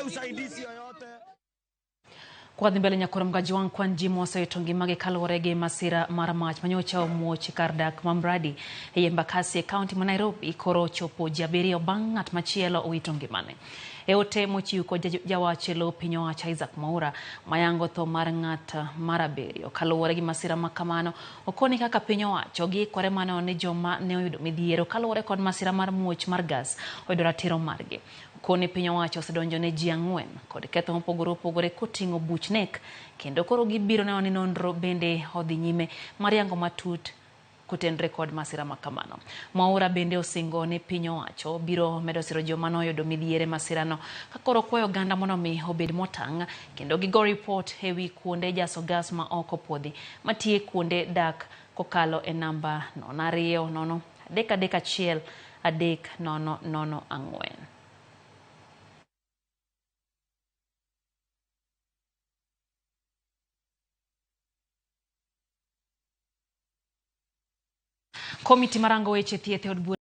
Usaidizi yoyote. Kwadhi mbele nyakoro Mgajwang' kwan ji mosewito ngimagi kaluwore gi masira mar mach manyocha omuoch kar dak ma Mradi ei Embakasi e kaunti ma Nairobi koro ochopo ji abiriyo bang' ng'at machielo owito ngimane. E ote mochiw kod jawach e lo piny owacho Isaac Mwaura mayango tho mar ng'at mar abiriyo kaluwore gi masira ma kamano okoni kaka piny owacho giikore maneno ni joma ne oyudo midhiero kaluwore kod masira mar muoch mar gas oyudo ratiro margi. Okoni piny owacho osedonjo ne ji ang'wen kod ketho mopogore opogore koting'o buch nek kendo koro gibiro neno ni nonro bende odhi nyime mar yango matut kotenre kod masira ma kamano. Mwaura bende osingo ni piny owacho biro medo siro joma noyudo midhiere masirano ka koro kwayo oganda mondo mi obed motang' kendo gigo ripot ewi kuonde jaso gas ma ok opuodhi matiye kuonde dak kokalo e namba 0 2 0 3 3 1 3 0 0 4. Komiti marango weche thieth e od bura.